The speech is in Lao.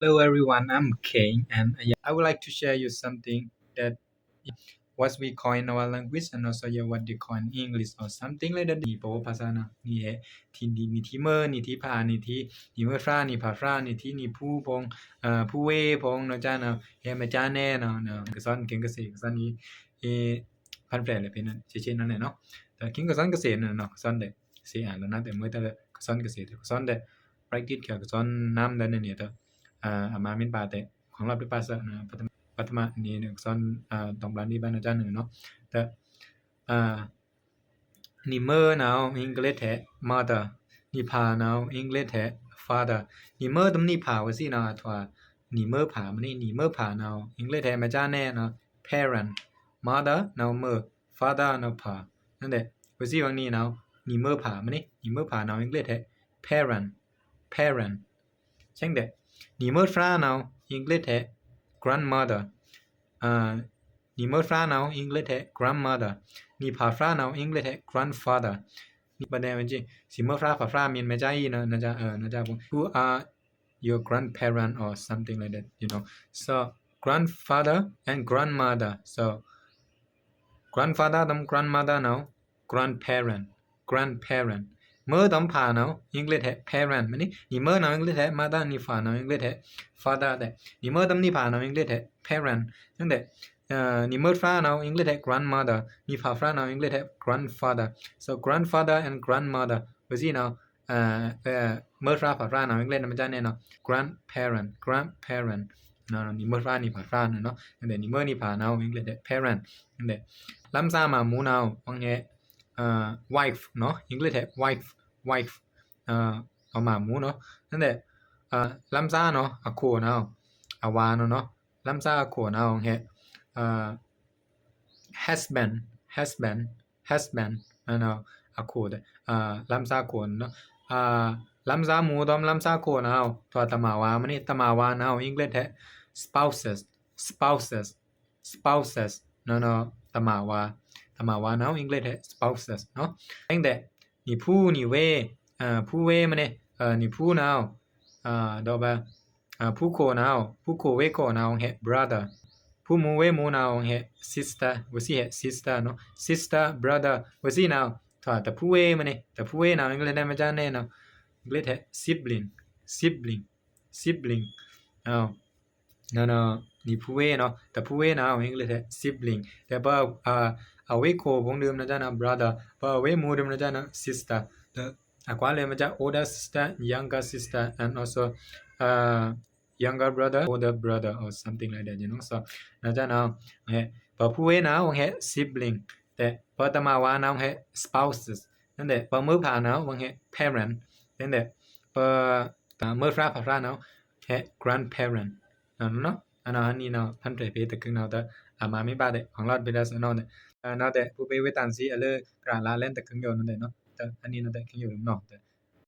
Hello everyone, I'm Kane, and uh, yeah, I would like to share you something that what we call in our language and also, yeah, what they call in English or something like that. ນີ້ປະຫວັດພາສາເນາະ ນີ້ແຮະ ທີ່ ນີ້ ນີ້ທີ່ເມີ ນີ້ທີ່ພາ ນີ້ທີ່ ນີ້ເມີພຣາ ນີ້ພາພຣາ ນີ້ທີ່ ນີ້ພູ ພອງ ເອີ ພູເວ ພອງເນາະ ຈານເນາະ ແຮມາຈາແນເນາະ ເນາະ ກະສອນເກັ່ງກະເສ ກະສອນອີ່ ເອີ ພັນແປດແຫຼະເພນນັ້ນ ເຊເຊນນັ້ນແຫຼະເນາະ ແຕ່ເກັ່ງກະສອນກະເສນະເນາະ ກະສອນແຕ່ ເສອານແລ້ວນະ ແຕ່ເມື່ອແຕ່ກະສອນກະເສ ແຕ່ກະສອນແຕ່ practice ກະກະສອນນຳໄດ້ແນວນີ້ ແຕ່ ອາ ອາມາມິນປາແຕ່ ຂອງລາວໄປປາສະນະ ປັດທະມະ ປັດທະມະນີ້ນະ ກະສອນ ອາ ຕ້ອງບານດີບານອາຈານໜຶ່ງເນາະ ແຕ່ ອາ ນີ້ເມີນາວ ອັງກິດແທ້ mother ນີ້ພານາວ ອັງກິດແທ້ father ນີ້ເມີຕຳນີ້ພາວ່າຊີ້ນະ ອາ ຖ້າວ່ານີ້ເມີພາ ມານີ້ ນີ້ເມີພານາວ ອັງກິດແທ້ ມາຈາແນນະ parent mother ນາວເມີ father ນາວພາ ນັ້ນແຫຼະ ວ່າຊີ້ວ່ານີ້ນາວ ນີ້ເມີພາ ມານີ້ ນີ້ເມີພານາວ ອັງກິດແທ້ parent parent ຈັ່ງໃດ ນີ້ເມີພຣານາວ ອັງກິດແທ້ grandmother ອາ ນີ້ເມີພຣານາວ ອັງກິດແທ້ grandmother ນີ້ພາພຣານາວ ອັງກິດແທ້ grandfather ນີ້ບັດແດ່ວ່າຊີ້ ຊິເມີພຣາພາພຣາ ມີນແມ່ຈາອີ່ເນາະ ນາຈາ ເອີ ນາຈາ who are your grandparent or something like that, you know. So grandfather and grandmother. So grandfather ຕຳ grandmother ນາວ grandparent grandparent ເມີຕຳພານາວ ອັງກິດແທ້ parent ມານີ້ ນີ້ເມີນາວ ອັງກິດແທ້ mother ນີ້ພານາວ ອັງກິດແທ້ father ແຕ່ ນີ້ເມີຕຳນີ້ພານາວ ອັງກິດແທ້ parent ຈັ່ງໃດ ເອີ ນີ້ເມີພຣານາວ ອັງກິດແທ້ grandmother ນີ້ພາພຣານາວ ອັງກິດແທ້ grandfather. So grandfather and grandmother ວ່າຊີ້ເນາະ ເອີ ເອີ ເມີພຣາພາພຣານາວ ອັງກິດແທ້ ມາຈາແນນະ grandparent grandparent ເນາະ ນີ້ເມີພຣາ ນີ້ພາພຣານະເນາະ ຈັ່ງໃດ ນີ້ເມີນີ້ພານາວ ອັງກິດແທ້ parent ຈັ່ງໃດ ລຳຊາໝາໝູນາວ ວ່າແຮ ເອີ wife ເນາະ ອັງກິດແທ້ wife wife ເອີ ເອົາໝາໝູເນາະ ນັ້ນແຫຼະ ເອີ ລຳຊາເນາະ ອາໂຄນາວ ອາວານາວເນາະ ລຳຊາອາໂຄນາວ ແຮ ເອີ husband husband husband ເນາະ ອາໂຄ ເອີ ລຳຊາໂຄນາວ ອາ ລຳຊາໝູຕອມ ລຳຊາໂຄນາວ ຖ້າຕະໝາວາ ມານີ້ ຕະໝາວານາວ ອັງກິດແທ້ spouses spouses spouses ເນາະ ເນາະ ຕະໝາວາ ຕະໝາວານາວ ອັງກິດແທ້ spouses ເນາະ ຈັ່ງໃດ ນີ້ພູ ນີ້ເວ ເອີ ພູເວ ມານີ້ ເອີ ນີ້ພູນາວ ເອີ ດອກບາ ເອີ ພູໂຄນາວ ພູໂຄເວໂຄນາວ ແຮ brother ພູໝູເວໝູນາວ ແຮ sister ວ່າຊີ້ ແຮ sister ເນາະ sister brother ວ່າຊີ້ນາວ ຖ້າຕະພູເວ ມານີ້ ຕະພູເວນາວ ອັງກິດແທ້ ມາຈາແນນະ ອັງກິດແທ້ sibling sibling sibling ເອົາ ເນາະ ເນາະ ນີ້ພູເວເນາະ ຕະພູເວນາວ ອັງກິດແທ້ sibling ແຕ່ບໍ່ ອາ ເອົາເວໂຄ ວົງດື່ມນະຈານະ brother ບໍ່ເອົາເວໝູດື່ມນະຈານະ sister ແຕ່ ອາ ກວ່າເລີຍ ມາຈາກ older sister younger sister and also ເອີ younger brother older brother or something like that, you know. So ນະຈານະ ເອີ ບໍ່ພູເວນາວ ແຮ sibling ແຕ່ບໍ່ຕະໝາວານາວ ແຮ spouses ນັ້ນແຫຼະ ບໍ່ເມີພານາວ ແຮ parent ນັ້ນແຫຼະ ບໍ່ ເມີພຣາພາພຣານາວ ແຮ grandparent ເນາະ ເນາະ ອັນນັ້ນ ອັນນີ້ເນາະ ພັນເພ ຕະກຶງເນາະ ແຕ່ ອາ ມາມີບາດເດ ຂອງລາວເປັນລາຊະເນາະ ເນາະ ແຕ່ ພູເປ ເວຕັນ ສີ ອະເລີ ກະລາ ລາ ແລນ ຕະກຶງໂຍ ນັ້ນແຫຼະເນາະ ແຕ່ ອັນນີ້ເນາະ ແຕ່ ຄິງໂຍ ເນາະ ແຕ່